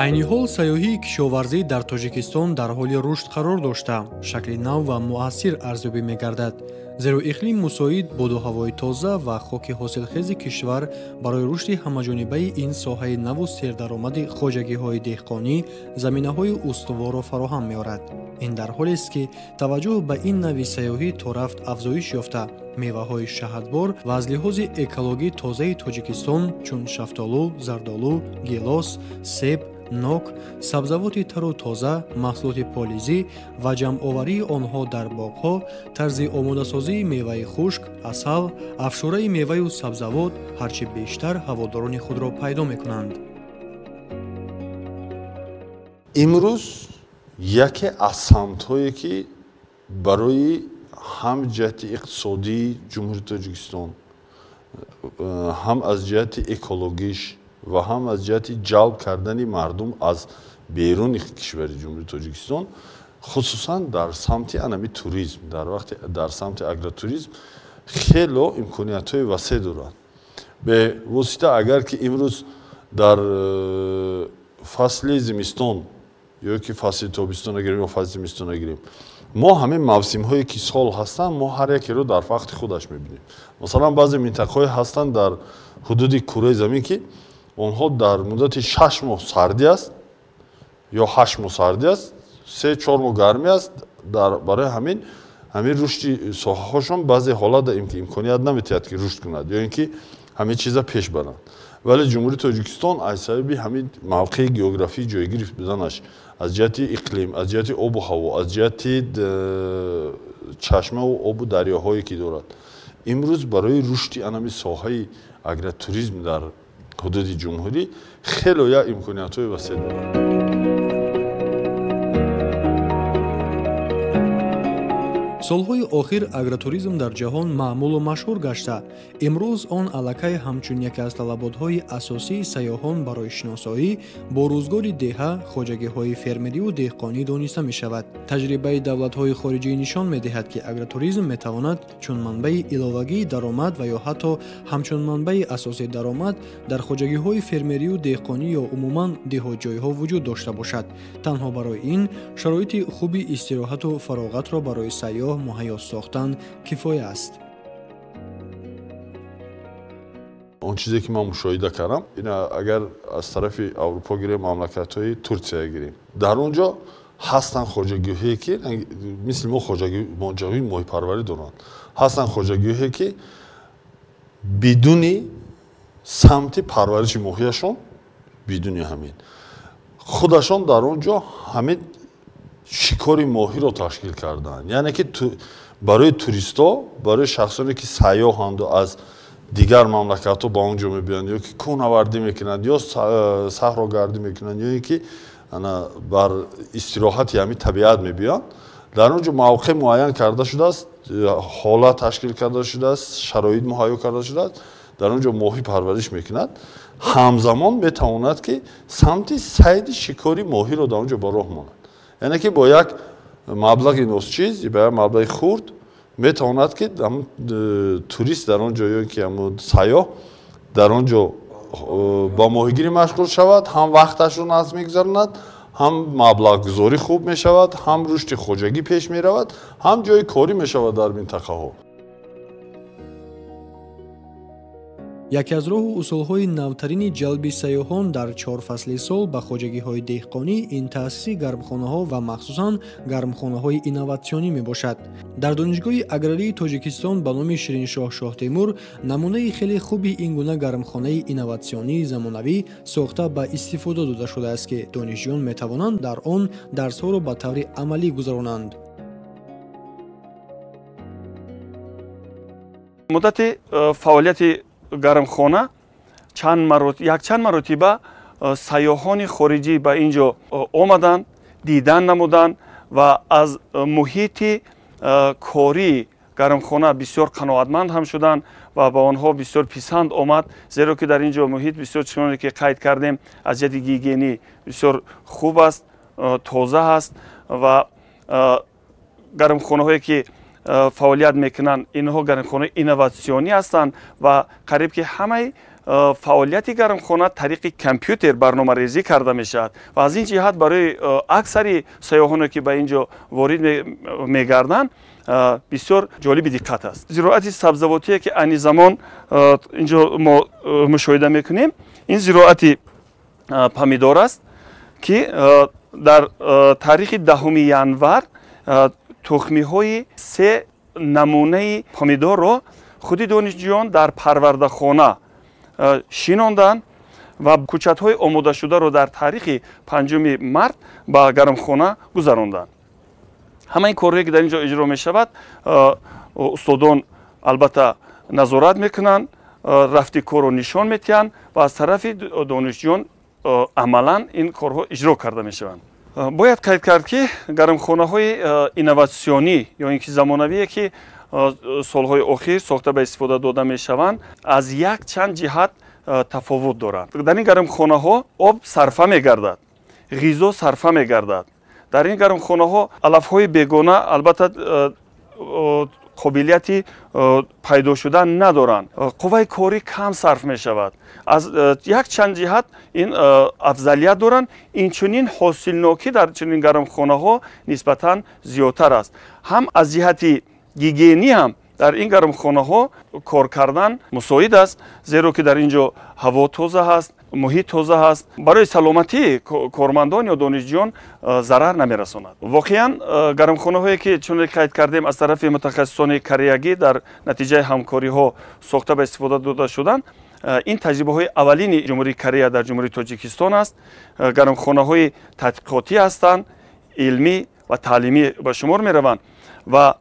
Айни ҳол сайёҳии кишоварзӣ дар Тоҷикистон дар ҳоли рушд қарор дошта, шакли нав ва муассир арзёбӣ мегардад. Зеро иқлим мусоид, боду ҳавои тоза ва хоки ҳосилхези кишвар барои рушди ҳамаҷонибаи ин соҳаи наву сердаромади хоҷагиҳои деҳқонӣ заминаҳои устуворро фароҳам меорад. Ин дар ҳолест, ки таваҷҷӯҳ ба ин нави сайёҳӣ то рафт афзоиш ёфта, меваҳои шаҳдбор ва аз лиҳози экологӣ тозаи Тоҷикистон чун шафтолу, зардолу, гелос, себ, нок, сабзавоти тару тоза, маҳсулоти полизӣ ва ҷамъоварии онҳо дар боғҳо, тарзи омодасозии меваи хушк, асал, афшураи меваю сабзавот ҳарчи бештар ҳаводорони худро пайдо мекунанд. Имрӯз яке аз самтҳое, ки барои ҳам ҷиҳати иқтисодии Ҷумҳурии Тоҷикистон, ҳам аз ҷиҳати экологиш ва ҳам аз ҷиҳати ҷалб кардани мардум аз беруни кишвари Ҷумҳурии Тоҷикистон, хусусан дар самти анами туризм, дар вақти дар самти агротуризм хело имкониятҳои васеъ дорад. Бевосита агар ки имрӯз дар фасли зимистон ё ки фасли тобистон гирем ё фасли зимистон гирем, мо ҳамин мавсимҳое ки сол ҳастанд, мо ҳар якеро дар вақти худаш мебинем. Масалан, баъзе минтақаҳое ҳастанд дар ҳудуди кураи замин, ки онҳо дар муддати 6 моҳ сардӣ аст ё 8 моҳ сардӣ аст, 3-4 моҳ гармӣ аст. Барои ҳамин рушди соҳаҳошон баъзе ҳолат имконият наметиҳад, ки рушд кунад ё ин ки ҳамин чиза пеш баранд. Вале Ҷумҳурии Тоҷикистон аз сабаби ҳамин мавқеи географии ҷойгир буданаш аз ҷиҳати иқлим, аз ҷиҳати обу ҳаво, аз ҷиҳати чашмаву обу дарёҳое ки дорад, имрӯз барои рушди анами соҳаи агротуризм дар ҳудуди ҷумҳурӣ хело як имкониятҳои васеъ дорад. Солҳои охир агротуризм дар ҷаҳон маъмулу машҳур гашта. Имрӯз он аллакай ҳамчун яке аз талаботҳои асосии сайёҳон барои шиносоӣ бо рӯзгори деҳа, хоҷагиҳои фермерию деҳқонӣ дониста мешавад. Таҷрибаи давлатҳои хориҷӣ нишон медиҳад, ки агротуризм метавонад чун манбаи иловагии даромад ва ё ҳатто ҳамчун манбаи асосии даромад дар хоҷагиҳои фермерию деҳқонӣ ё умуман деҳотҷойҳо вуҷуд дошта бошад. Танҳо барои ин шароити хуби истироҳату фароғатро барои сайёҳ муҳайё сохтан кифоя аст. Он чизе ки ман мушоҳида кардам, ин агар аз тарафи Аврупо гирем, мамлакатҳои Турсия гирем, дар он ҷо ҳастанд хоҷагиҳое ки мисли мо хоҷагии моҳипарварӣ доранд, ҳастанд хоҷагиҳое ки бидуни самти парвариши моҳияшон, бидуни ҳамин худашон дар он ҷо ҳамин шикори моҳиро ташкил карданд. Яъне ки барои туристҳо, барои шахсоне ки сайёҳанду аз дигар мамлакатҳо ба он ҷо мебиёнд, ё ки кӯҳнавардӣ мекунанд, ё саҳрогардӣ мекунанд, ё ин ки бар истироҳати ҳамин табиат мебиёнд, дар он ҷо мавқеъ муайян карда шудааст, ҳолат ташкил карда шудааст, шароит муҳайё карда шудааст, дар он ҷо моҳӣ парвариш мекунад. Ҳамзамон метавонад, ки самти сайди шикори моҳиро дар он ҷо ба роҳ монад. Яъне ки бо як маблағи носчиз, бо як маблағи хурд метавонад, ки турист дар он ҷо ё ки ҳамун сайёҳ дар он ҷо ба моҳигирӣ машғул шавад, ҳам вақташро наз мегузаронад, ҳам маблағгузорӣ хуб мешавад, ҳам рушди хоҷагӣ пеш меравад, ҳам ҷои корӣ мешавад дар минтақаҳо. Яке аз роҳу усулҳои навтарини ҷалби сайёҳон дар 4 фасли сол ба хоҷагиҳои деҳқонӣ ин таъсиси гармхонаҳо ва махсусан гармхонаҳои инноватсионӣ мебошад. Дар Донишгоҳи аграрии Тоҷикистон ба номи Шириншоҳ Шоҳтемур намунаи хеле хуби ин гуна гармхонаи инноватсионии замонавӣ сохта ба истифода дода шудааст, ки донишҷӯён метавонанд дар он дарсҳоро ба таври амалӣ гузаронанд. Муддати фаъолияти гармхона якчанд маротиба сайёҳони хориҷӣ ба ин ҷо омаданд, дидан намуданд ва аз муҳити кории гармхона бисёр қаноатманд ҳам шуданд ва ба онҳо бисёр писанд омад, зеро ки дар ин ҷо муҳит бисёр, чуноне ки қайд кардем, аз ҷиҳати гигиенӣ бисёр хуб аст, тоза аст ва гармхонаҳое ки фаъолият мекунанд, инҳо гармхонаи инноватсионӣ ҳастанд ва қариб ки ҳамаи Фаъолияти гармхона тариқи компютер барномарезӣ карда мешавад ва аз ин ҷиҳат барои аксари сайёҳоне, ки ба ин ҷо ворид мегарданд, бисёр ҷолиби диққат аст. Зироати сабзавотие, ки айни замон ин ҷо мо мушоҳида мекунем, ин зироати помидор аст, ки дар таърихи 10 январ тухмиҳои 3 намунаи помидорро худи донишҷӯён дар парвардахона шинонданд ва кӯчатҳои омодашударо дар таърихи 5 март ба гармхона гузаронданд. Ҳамаи корҳое, ки дар ин ҷо иҷро мешавад, устодон албатта назорат мекунанд, рафти корро нишон медиҳанд ва аз тарафи донишҷӯён амалан ин корҳо иҷро карда мешаванд. Бояд қайд кард, ки гармхонаҳои инноватсионӣ ё ин ки замонавие, ки солҳои охир сохта ба истифода дода мешаванд, аз як чанд ҷиҳат тафовут доранд. Дар ин гармхонаҳо об сарфа мегардад, ғизо сарфа мегардад. Дар ин гармхонаҳо алафҳои бегона албатта қобилияти пайдо шудан надоранд, қувваи корӣ кам сарф мешавад. Аз як чанд ҷиҳат ин афзалият доранд. Инчунин ҳосилнокӣ дар чунин гармхонаҳо нисбатан зиёдтар аст. Ҳам аз ҷиҳати гигиенӣ ҳам дар ин гармхонаҳо кор кардан мусоид аст, зеро ки дар ин ҷо ҳаво тоза ҳаст, муҳит тоза ҳаст, барои саломатии кормандон ё донишҷӯён зарар намерасонад. Воқеан гармхонаҳое, ки чуне қайд кардем, аз тарафи мутахассисони кореягӣ дар натиҷаи ҳамкориҳо сохта ба истифода дода шуданд, ин таҷрибаҳои аввалини Ҷумҳурии Корея дар Ҷумҳурии Тоҷикистон аст. Гармхонаҳои тадқиқотӣ ҳастанд, илмӣ ва таълимӣ ба шумор мераванд ва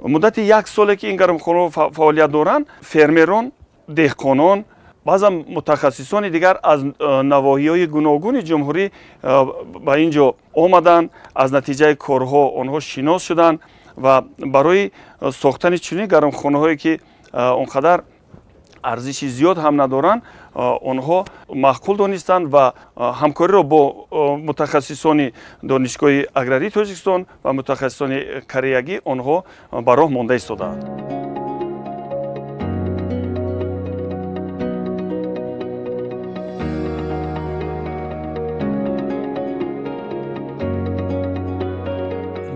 муддати як соле, ки ин гармхонаҳо фаъолият доранд, фермерон, деҳқонон, баъзан мутахассисони дигар аз навоҳиҳои гуногуни ҷумҳурӣ ба ин ҷо омаданд. Аз натиҷаи корҳо онҳо шинос шуданд ва барои сохтани чунин гармхонаҳое, ки он қадар арзиши зиёд ҳам надоранд, онҳо маъқул донистанд ва ҳамкориро бо мутахассисони Донишгоҳи аграрии Тоҷикистон ва мутахассисони кореягӣ онҳо ба роҳ монда истодаанд.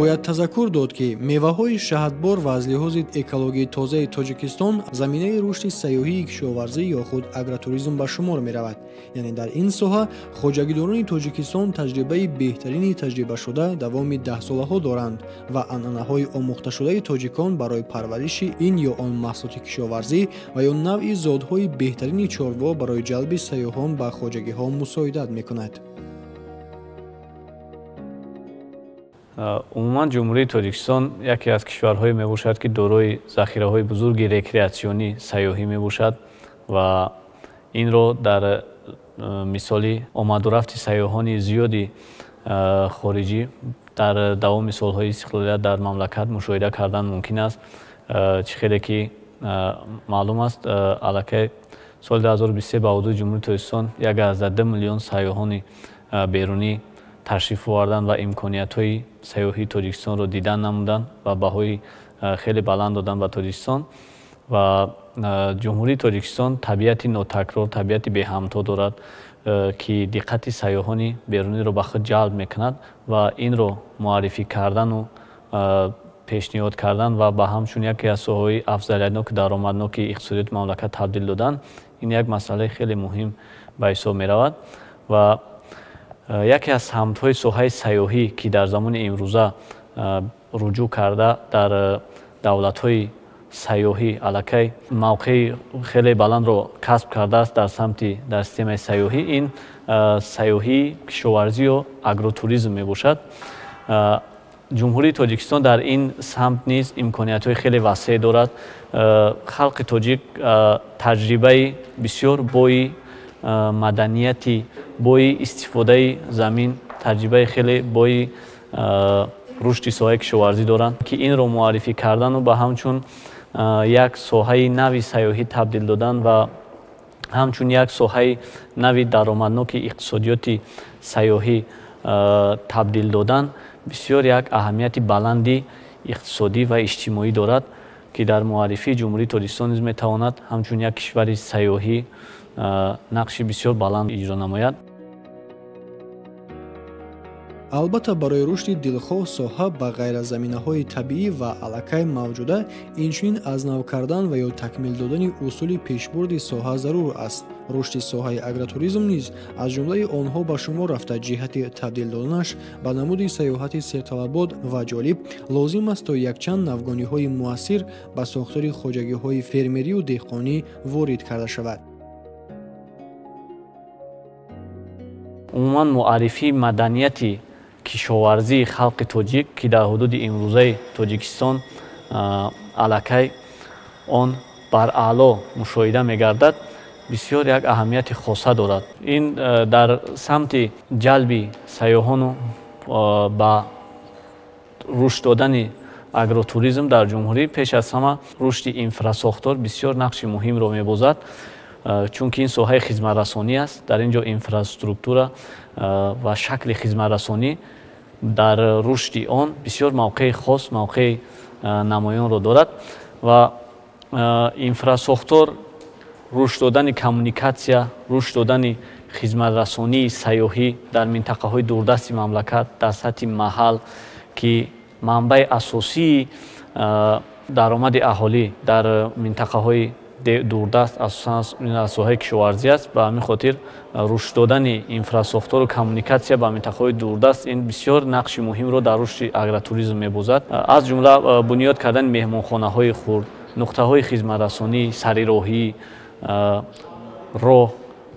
Бояд тазаккур дод, ки меваҳои шаҳдбор ва аз лиҳози экологии тозаи Тоҷикистон заминаи рушди сайёҳии кишоварзӣ ё худ агротуризм ба шумор меравад. Яъне дар ин соҳа хоҷагидорони Тоҷикистон таҷрибаи беҳтарини таҷрибашуда давоми даҳсолаҳо доранд ва анъанаҳои омӯхташудаи тоҷикон барои парвариши ин ё он маҳсулоти кишоварзӣ ва ё навъи зодҳои беҳтарини чорво барои ҷалби сайёҳон ба хоҷагиҳо мусоидат мекунад. Умуман Ҷумҳурии Тоҷикистон яке аз кишварҳое мебошад, ки дорои захираҳои бузурги рекреатсионӣ сайёҳӣ мебошад ва инро дар мисоли омадурафти сайёҳони зиёди хориҷӣ дар давоми солҳои истиқлолият дар мамлакат мушоҳида кардан мумкин аст. Чӣ хеле ки маълум аст, аллакай соли 2023 ба ҳудуди Ҷумҳурии Тоҷикистон 1,2 миллион сайёҳони берунӣ ташриф оварданд ва имкониятҳои сайёҳии Тоҷикистонро дидан намуданд ва баҳои хеле баланд доданд ба Тоҷикистон. Ва Ҷумҳурии Тоҷикистон табиати нотакрор, табиати беҳамто дорад, ки диққати сайёҳони беруниро ба худ ҷалб мекунад ва инро муаррифӣ кардану пешниҳод кардан ва ба ҳамчун яке аз соҳаҳои афзалиятноки даромадноки иқтисодиёти мамлакат табдил додан, ин як масъалаи хеле муҳим ба ҳисоб меравад. Ва яке аз самтҳои соҳаи сайёҳӣ, ки дар замони имрӯза руҷӯъ карда дар давлатҳои сайёҳӣ аллакай мавқеи хеле баландро касб кардааст дар самти дар системаи сайёҳӣ, ин сайёҳии кишоварзӣ ё агротуризм мебошад. Ҷумҳурии Тоҷикистон дар ин самт низ имкониятҳои хеле васеъ дорад. Халқи тоҷик таҷрибаи бисёр бои маданияти, бои истифодаи замин, таҷрибаи хеле бои рушди соҳаи кишоварзӣ доранд, ки инро муаррифӣ кардану ба ҳамчун як соҳаи нави сайёҳӣ табдил додан ва ҳамчун як соҳаи нави даромадноки иқтисодиёти сайёҳӣ табдил додан бисёр як аҳамияти баланди иқтисодӣ ва иҷтимоӣ дорад, ки дар муаррифии Ҷумҳурии Тоҷикистон низ метавонад ҳамчун як кишвари сайёҳӣ нақши бисёр баланд иҷро намояд. Албатта, барои рушди дилхоҳ соҳа ба ғайр аз заминаҳои табиӣ ва аллакай мавҷуда, инчунин аз нав кардан ва ё такмил додани усули пешбурди соҳа зарур аст. Рушди соҳаи агротуризм низ аз ҷумлаи онҳо ба шумор рафта, ҷиҳати табдил доданаш ба намуди сайёҳати серталабот ва ҷолиб лозим аст, то якчанд навгониҳои муассир ба сохтори хоҷагиҳои фермерию деҳқонӣ ворид карда шавад. Умуман, муаррифии маданияти кишоварзии халқи тоҷик, ки дар ҳудуди имрӯзаи Тоҷикистон аллакай он бар аъло мушоҳида мегардад, бисёр як аҳамияти хоса дорад. Ин дар самти ҷалби сайёҳону ба рушд додани агротуризм дар ҷумҳурӣ пеш аз ҳама рушди инфрасохтор бисёр нақши муҳимро мебозад, чунки ин соҳаи хизматрасонӣ аст. Дар ин ҷо инфраструктура ва шакли хизматрасонӣ дар рушди он бисёр мавқеи хос, мавқеи намоёнро дорад ва инфрасохтор, рушд додани коммуникатсия, рушд додани хизматрасонии сайёҳӣ дар минтақаҳои дурдасти мамлакат дар сатҳи маҳал, ки манбаи асосии даромади аҳолӣ дар минтақаҳои дурдаст асосан аз соҳаи кишоварзӣ аст. Ба ҳамин хотир рушд додани инфрасохтору коммуникатсия ба минтақаҳои дурдаст ин бисёр нақши муҳимро дар рушди агротуризм мебозад. Аз ҷумла бунёд кардани меҳмонхонаҳои хурд, нуқтаҳои хизматрасонӣ, сарироҳӣ, роҳ,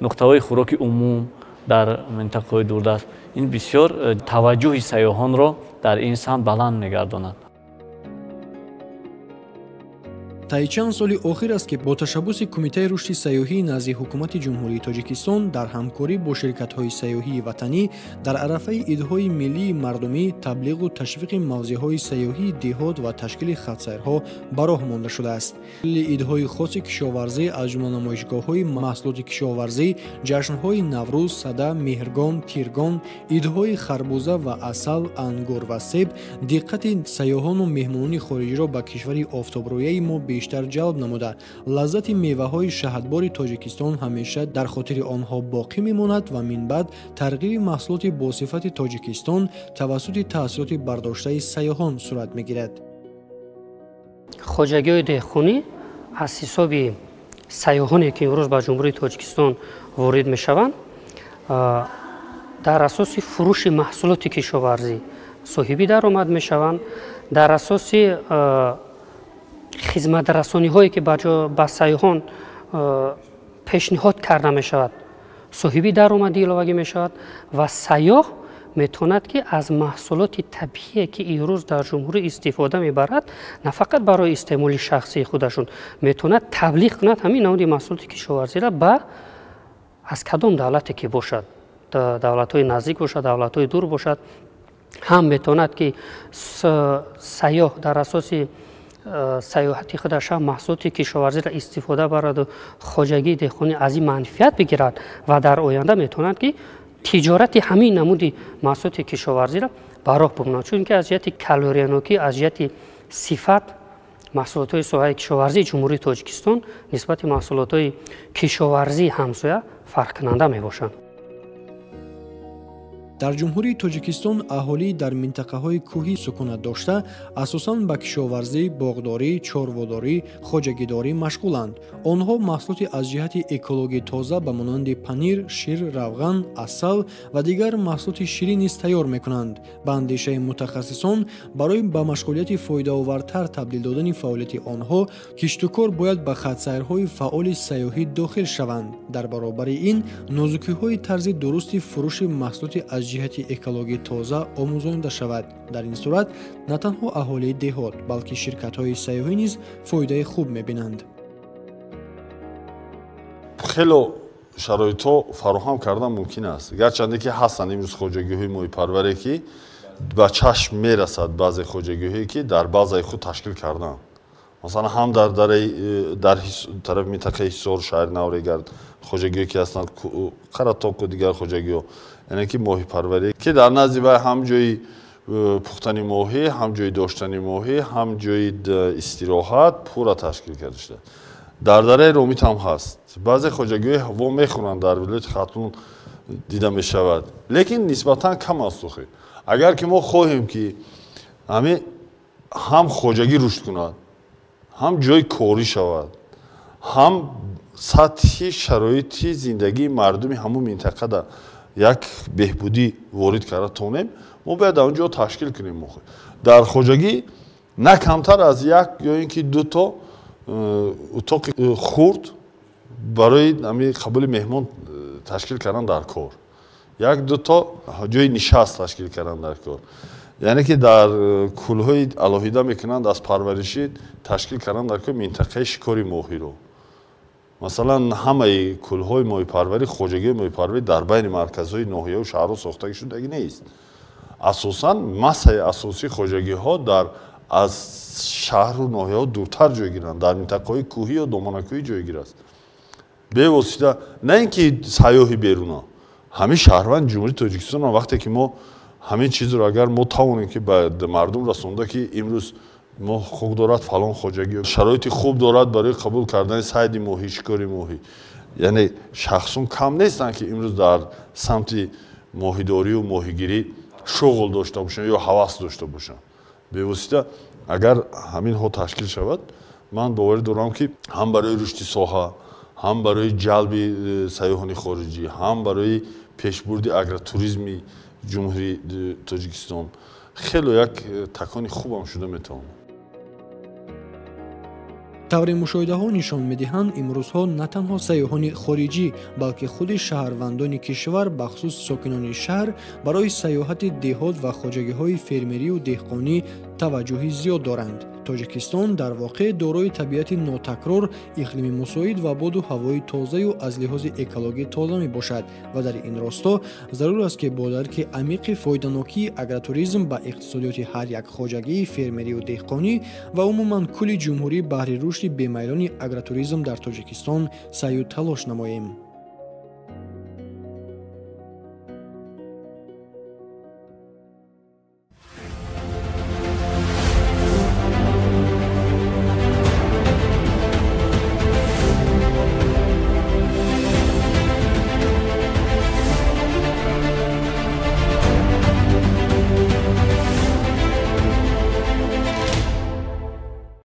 нуқтаҳои хӯроки умум дар минтақаҳои дурдаст ин бисёр таваҷҷӯҳи сайёҳонро дар ин самт баланд мегардонад. Таи чанд соли охир аст, ки бо ташаббуси Кумитаи рушди сайёҳии назди Ҳукумати Ҷумҳурии Тоҷикистон дар ҳамкорӣ бо ширкатҳои сайёҳии ватанӣ дар арафаи идҳои миллии мардумӣ таблиғу ташвиқи мавзеъҳои сайёҳии деҳот ва ташкили хатсайрҳо ба роҳ монда шудааст. Идҳои хоси кишоварзӣ, аз ҷумла намоишгоҳҳои маҳсулоти кишоварзӣ, ҷашнҳои Наврӯз, Сада, Меҳргон, Тиргон, идҳои харбуза ва асал, ангур ва себ диққати сайёҳону меҳмонони хориҷиро ба кишвари офтобрӯяи мо бештар ҷалб намуда, лаззати меваҳои шаҳдбори Тоҷикистон ҳамеша дар хотири онҳо боқӣ мемонад ва минбаъд тарғиби маҳсулоти босифати Тоҷикистон тавассути таъсироти бардоштаи сайёҳон сурат мегирад. Хоҷагиҳои деҳқонӣ аз ҳисоби сайёҳоне, ки имрӯз ба Ҷумҳурии Тоҷикистон ворид мешаванд, дар асоси фурӯши маҳсулоти кишоварзӣ соҳиби даромад мешаванд, дар асоси хизматрасониҳое, ки ба сайёҳон пешниҳод карда мешавад, соҳиби даромади иловагӣ мешавад ва сайёҳ метавонад, ки аз маҳсулоти табиие, ки имрӯз дар ҷумҳурӣ истифода мебарад, на фақат барои истеъмоли шахсии худашон, метавонад таблиғ кунад ҳамин намуди маҳсулоти кишоварзиро ба аз кадом давлате ки бошад, давлатҳои наздик бошад, давлатҳои дур бошад, ҳам метавонад, ки сайёҳ дар асоси сайёҳати худаш ҳам маҳсулоти кишоварзиро истифода бараду хоҷагии деҳқонӣ аз ин манфиат бигирад ва дар оянда метавонад, ки тиҷорати ҳамин намуди маҳсулоти кишоварзиро ба роҳ бимонад, чунки аз ҷиҳати калориянокӣ, аз ҷиҳати сифат маҳсулотҳои соҳаи кишоварзии Ҷумҳурии Тоҷикистон нисбати маҳсулотҳои кишоварзии ҳамсоя фарқкунанда мебошанд. Дар Ҷумҳурии Тоҷикистон аҳолӣ дар минтақаҳои кӯҳӣ сукунат дошта, асосан ба кишоварзӣ, боғдорӣ, чорводорӣ, хоҷагидорӣ машғуланд. Онҳо маҳсулоти аз ҷиҳати экологӣ тоза ба монанди панир, шир, равған, асал ва дигар маҳсулоти ширин низ тайёр мекунанд. Ба андешаи мутахассисон, барои ба машғулияти фоидаовартар табдил додани фаъолияти онҳо, киштукор бояд ба хатсайрҳои фаъоли сайёҳӣ дохил шаванд. Дар баробари ин, нозукиҳои тарзи дурусти фурӯши маҳсулоти аз ҷиҳати экологӣ тоза омӯзонида шавад. Дар ин сурат на танҳо аҳолии деҳот, балки ширкатҳои сайёҳӣ низ фоидаи хуб мебинанд. Хело шароитҳо фароҳам кардан мумкин аст, гарчанде ки ҳастанд имрӯз хоҷагиҳои моҳипарваре, ки ба чашм мерасад, баъзе хоҷагиҳое, ки дар базаи худ ташкил карданд, масалан, ҳам дар дараи дар тарафи минтақаи Ҳисор, шаҳри Наврегард хоҷагиҳое ки ҳастанд, Қаратоқу дигар хоҷагиҳо, яъне ки моҳипарварӣ, ки дар назди вай ҳам ҷои пухтани моҳӣ, ҳам ҷои доштани моҳӣ, ҳам ҷои истироҳат пурра ташкил карда шуда. Дар дараи Ромит ҳам ҳаст. Баъзе хоҷагиҳои ҳаво мехӯранд, дар вилояти Хатлон дида мешавад, лекин нисбатан кам аст. Охи агар ки мо хоҳем, ки ҳамин ҳам хоҷагӣ рушд кунад, ҳам ҷои корӣ шавад, ҳам сатҳи шароити зиндагии мардуми ҳамун минтақада як беҳбудӣ ворид карда тонем, мо бояд дар он ҷо ташкил кунем. Дар хоҷагӣ на камтар аз як ё ин ки дуто утоқи хурд барои ҳамин қабули меҳмон ташкил кардан дар кор, як дуто ҷои нишаст ташкил кардан дар кор, яъне ки дар кӯлҳои алоҳида мекунанд аз парваришӣ ташкил кардан дар кор минтақаи шикори моҳиро. Масалан, ҳамаи кӯлҳои моҳипарварӣ, хоҷагии моҳипарварӣ дар байни марказҳои ноҳияву шаҳрҳо сохтагӣ шудагӣ нест. Асосан массаи асосии хоҷагиҳо дар аз шаҳру ноҳияҳо дуртар ҷойгиранд, дар минтақаҳои кӯҳӣ ё доманакӯҳӣ ҷойгир аст. Бевосита на ин ки сайёҳи беруна, ҳамин шаҳрванди Ҷумҳурии Тоҷикистон, вақте ки мо ҳамин чизро агар мо тавонем, ки ба мардум расонда, ки имрӯз мо ҳуқуқ дорад фалон хоҷагӣ, шароити хуб дорад барои қабул кардани сайди моҳӣ, шикори моҳӣ, яъне шахсон кам нестанд, ки имрӯз дар самти моҳидорию моҳигирӣ шуғл дошта бошанд ё ҳавас дошта бошанд. Бевосита агар ҳаминҳо ташкил шавад, ман боварӣ дорам, ки ҳам барои рушди соҳа, ҳам барои ҷалби сайёҳони хориҷӣ, ҳам барои пешбурди агротуризми Ҷумҳурии Тоҷикистон хело як такони хубам шуда метавонад. Тавре мушоҳидаҳо нишон медиҳанд, имрӯзҳо на танҳо сайёҳони хориҷӣ, балки худи шаҳрвандони кишвар, бахусус сокинони шаҳр, барои сайёҳати деҳот ва хоҷагиҳои фермерию деҳқонӣ таваҷҷӯҳи зиёд доранд. Тоҷикистон дар воқеъ дорои табиати нотакрор, иқлими мусоид ва боду ҳавои тозаю аз лиҳози экологӣ тоза мебошад ва дар ин росто зарур аст, ки бо дарки амиқи фоиданокии агротуризм ба иқтисодиёти ҳар як хоҷагии фермерию деҳқонӣ ва умуман кулли ҷумҳурӣ баҳри рушди бемайлони агротуризм дар Тоҷикистон саъю талош намоем.